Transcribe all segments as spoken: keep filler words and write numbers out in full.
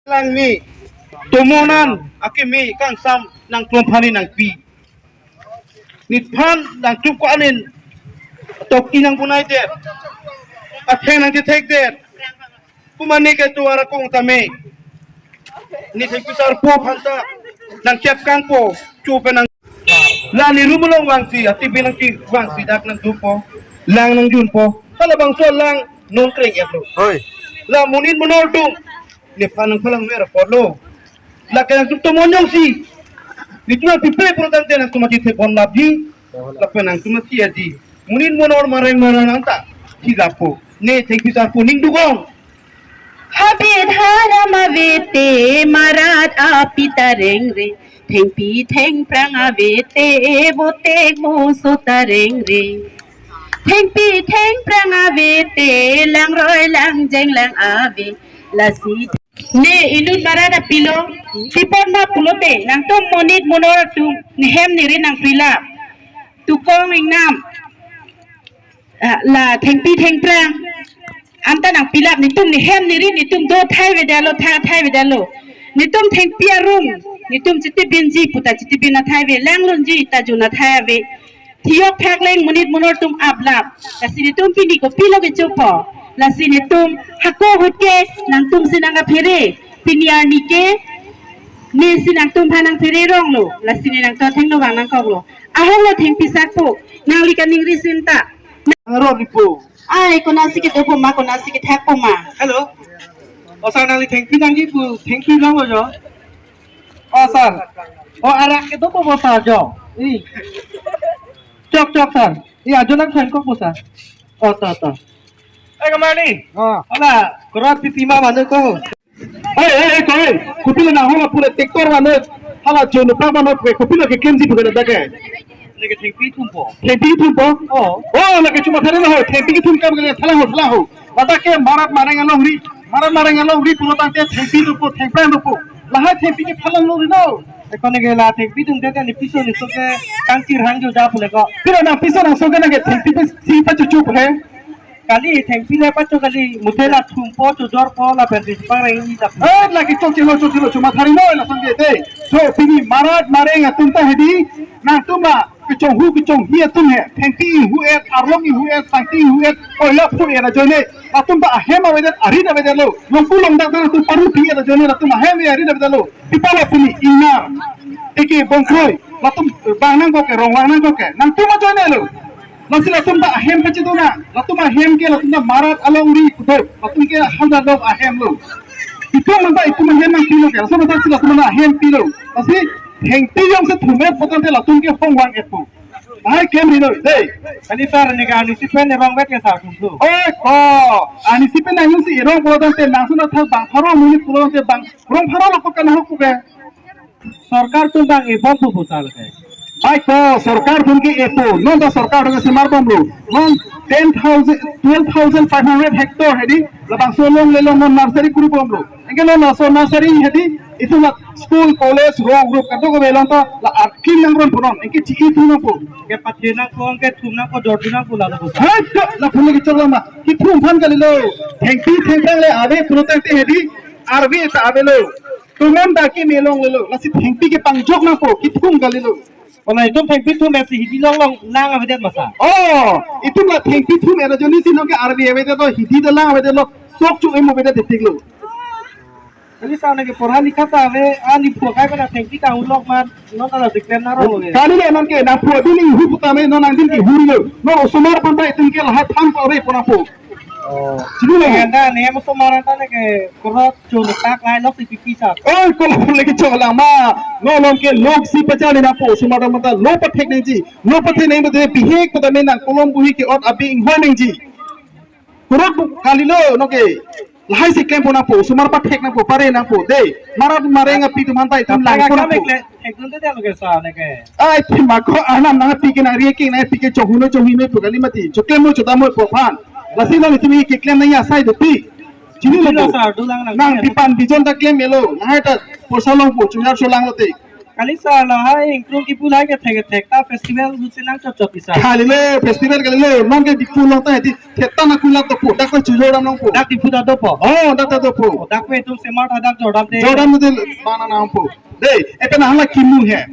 Langme, tomonan akeme kangsam nangtum aphan nangpi. Nephan nangtum ko-an in tok inang bunai det, atheng nangkethek det. Kumane ke tuara kong tame. Ne thengpi sarpo aphanta nangkep kangpo, chupe nang. La ne room along vangsi, ati binang ki vangsi dak nangdunpo, lang nangjunpo. Halabangso alang non kreng-et lo. Oi. La monit monor atum nephan nangphalang mer apotlo. Lake nangtum tomon jongsi, netum nangpipe pulotangte nangtum mati thepon lapji. Lapen nangtum mati aji. Monit monor mareng mareng anta thilappo. Ne thengpi sarpo ning dugong. Habit haram avete marat api ta rengre. Thengpi thengphrang avete botek boso ta rengre. Thengpi thengphrang avete langroi langjeng lang ave. Lasi ne inut marat apilo, tipon ma pulote nangtum monit monor atum nehem neri nangprilap. Tukong ingnam. Ah, la thengpi thengphrang anta nangpilap, netum nehem neri netum do thai avedetlo, tha thai avedetlo. Netum thengpi arung netum chitibinji puta chitibin athai ave, langlunji ta jun athai ave. Thiyok thak leng monit monor atum aplap. Lasi netum pini kopilo kechopo? Lasi netum hako ahut ke nangtumsi nangkaphere. Pini arni ke nesi nangtum aphan nangphere ronglo. Lasi ne nangtum athengno vang nangkoklo. Ahoklo thengpi sarpo. Nangli kaningri sinta. Nang ro ripo. Ai, konatsi kedopo ma, konatsi kethakpo ma? Hello. O sir, nangli thengpi nangji pu, thengpi longlo jo. O sir. O arak kedopo bo sir jo. I. Chok chok sir. I ajo nangthan kokpo sir. O sir, sir. Eh, kemani? Ah. Ala, kurat pipi ma manu ko. Oi, oi, oi, koi. Kopilo nang hala pura tektor mane, hala jonu pa mane, kopilo keklemji bukan ada ke? Lake thengpi thumpo. Thengpi thumpo? Oh. Oh, lake chuma thare na ho, thengpi kethum kam ke thala ho, thala ho. Lata ke marat mareng alongri, marat mareng alongri pulotangte thengpi thumpo, thengphrang thumpo. Lahai thengpi kephalang longri no. Ekon ke la thengpi thumte ne piso niso ke kangchir hang jo ja pule ko. Pilo nang piso nangso ke nang ke thengpi pe si pachuchup he. Kali thengpi le pacho kali, muthe la thumpo, chojorpo, lapen ri pareng ni tap. Eh, lake chokchelo, chokchelo, chuma thari noi, lason ke te. So, pini marat mareng atum ta hedi, nangtum la kechonghu kechonghi atum he, thengpi ihu-et, arlong ihu-et, sangti ihu-et, oila phu-et ajoine. Latum ta ahem avedet, arit avedetlo. Longku longdak ta latum paru pi-et ajoine, latum ahem arit avedetlo. Pi apot la pini ingnar, eke bongkroi, latum bang nangkok ke, rong vang nangkok ke, nangtum ajoinelo. Lasi latum ta ahem pachidona, latum ahem ke latum ta marat alongri kudo, latum ke hauda dok ahem lo. Itum manta itum ahem nangpilo ke, laso manta si latum ta ahem pilo. Lasi thengpi jongsi thum-et pulotangte latum ke hong vang-etpo. Ai kem rino, dei. Kali sir, ne ke arnisi pen ne rong vet ke sir, tum tu. Oi ko, arnisi pen nang jongsi rong pulotangte nangsun athak bang pharo monit pulotangte bang rong pharo lo ko kana ho ko ke. Sorkar atum bang ebom pu pu sir ke. Bai ko, sorkar atum ke epo, non ta sorkar atum ke semar bomlo. Non ten thousand, twelve thousand five hundred hectare hedi, labangso alongle non nursery kuri bomlo. Anke non laso nursery hedi, itum la school, college, rong, rup, kadokave along ta la akim nangron punon, anke chi-i thum nangpo. Ke pathe nangpo, anke thum nangpo, jor thum nangpo, la nangpo. Hai, to, lapu lagi cholo ma, kethum aphan kalilo, thengpi thengphrang le ave pulotangte hedi, arve ta avelo. Tumon ta akeme longlelo, lasi thengpi kepangjok nangpo, kethum kalilo. Ona itum thengpi thum-et si hidi longlong lang avedet ma sir? Oh, itum la thengpi thum-et ajoine si nonke arve avedet lo, hidi ta lang avedetlo, sok chu emo avedet detik lo. Kali sir, ne ke porha likha ta ave, ani phu kai pada thengpi ta ulok ma, non ta la declare na rong lo ke. Kali le nonke, nang phu abini hu putame, non nangdin ke hurilo. Non osomar aphanta itum ke lahai tham pare pona po. Oh. Chini lo. Anda ne mo osomar anta ne ke kurot chun tak lai lok si pipi sir. Oi, ko lok lagi chok lang ma. No lom ke lok si pachali nangpo, osomar aphanta lo pathek nangji. Lo pathek nang bete bihek putame nang kolom buhi ke ot abi inghoi nangji. Kurot bu kalilo nonke. Lahai si klem pona po, osomar pathek nangpo, pare nangpo. Dei, marat mareng api atum aphanta itum lang pona po. Thekdun te dia lo ke sir ne ke. Ai, thima ko anam nangpi ke nangri ke nangpi ke chonghu noi chonghi noi pu kali mati. Choklem noi chodam noi pu aphan. Lasi nang itum keklem nangji asai dopi. Chini lo. Dula sir, dulang nang. Nang bipan bijon ta klem-etlo. Nang ta porsa longpo, chungar cholang lote. Kali sir, lahai ingkrung kipu lahai kethek kethek ta festival ahut si nangchot chot pi sir. Kali le festival kali le, non ke Diphu along ta hedi theta na kulat dopo, dak ko chujor dam longpo. Dak Diphu ta dopo. Oh, dak ta dopo. Oh, dak ko itum semar hadak jor damde. Jor damde bana nangpo. Dei, epen hala kimu he.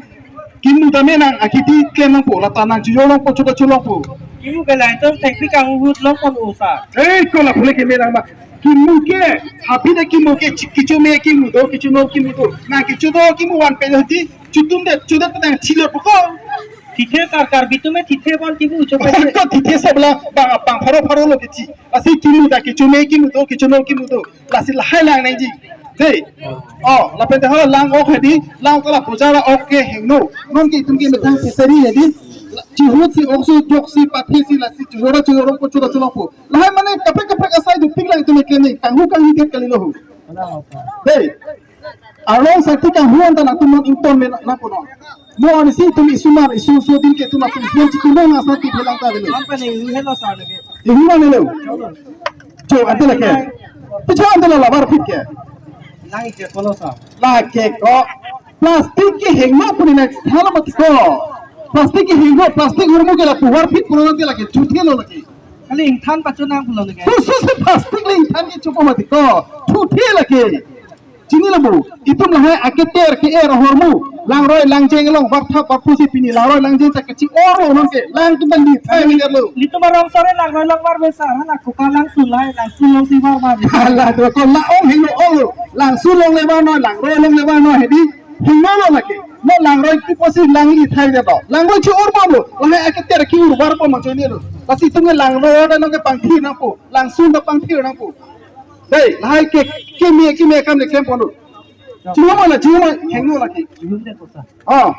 Kimu tame nang akiti klem nangpo, lata nang chujor longpo, chota chulongpo. Kimu ke la itum thekpi kang ahut longpo sir. Eh, ko la phule ke me nang ma. Kimu ke, happy de kimu ke, chi-, kichu me kimu do, kichu no kimu do. Nang kichu do kimu van pe hedi, chutum de, chudat nang chilo poko. Thithe sir, Karbi atum me thithe bon kimu cho pe. Ko thithe sabla, bang, bang pharo pharo lo kichi. Lasi kimu ta kichu me kimu do, kichu no kimu do. Lasi lahai lang nangji. Dei. Oh, lapen te ho lang ok hedi, lang ok la puja la ok ke hingno. Non ke itum ke methang seseri hedi. Chihut si ok su jok si pathe si lasi chujor chujor ko chura chulongpo. Lahai mane kaprek kaprek asai dopik lang itum ke ni kanghu kanghu ke kali lo hu. Dei. Arong sakti kanghu anta nangtum non ington me nangpo non. Mo ani si itum isumar isu so din ke itum atum isun chitu mo nasa ti phelang ta velo. Apa ni, ini lo sir lagi. Ihu mane lo. Cho, ante lake. Picho ante la lavar phit ke. Lang ke kolo sir. Lake ko. Plastic ke hingno puni next thala mat ko. Plastic ke hingno, plastic hormu ke lapu var phit pulo ante lake, chuthe lo lake. Kali ingthan pacho nang pulo lake. Su, su, su, plastic le ingthan ke chupo mat ko. Chuthe lake. Chinilo bu, itum lahai aketer ke-er ahormu, langroi langjeng along, varthap varphu si pini, langroi langjeng ta kechi-or lo non ke, lang atum ta lithai ningkan lo. Litum arong sore langroi langvar be sir, hala koka langsun lahai, langsun along si varvar. Hala do ko la ong hingno ong lo, langsun along le varnoi, langroi along le varnoi, hedi, hingno lo lake, mo langroi kipu si lang lithai de lo, langroi chi-or bom lo, lahai aketer ke-or var bom ma chonilo, lasi itum ke langroi ta non ke pangthir nangpo, langsun ta pangthir nangpo. Dei, lahai ke, keme, keme kam le klem ponlo. Chuma la, chuma, hingno lake. Ihum de ko sir. Oh.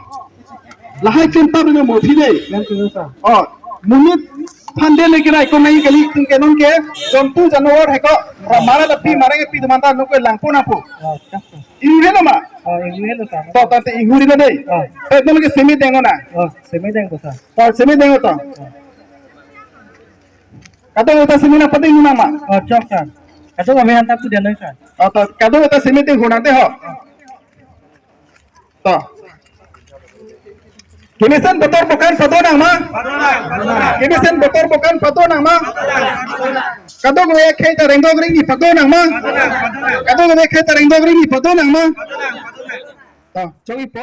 Lahai klem tap le mo thi dei. Klem tu sir. Oh. Monit aphan de le kirai ko nai kali itum ke non ke, jontu janwar he ko, ra mara lapi mara ke pi teman ta non ke langpo nangpo. Oh, chak sir. Ihu helo ma? Oh, ihu helo sir. To, tante ihu ri na dei. Oh. Eh, non ke semi deng na. Oh, semi deng ko sir. To, semi deng to. Oh. Kadokave ta semi nangpading nang ma? Oh, chok sir. Kadokave anta pu dia noi sir. Oh, to, kadokave ta semi ding hunang te ho. To. Kemesen botor bokan pado nang ma? Kemesen botor bokan pado nang ma? Kadokave akhei ta rengdok ringni pado nang ma? Kadokave akhei ta rengdok ringni pado nang ma? To, chok ipo.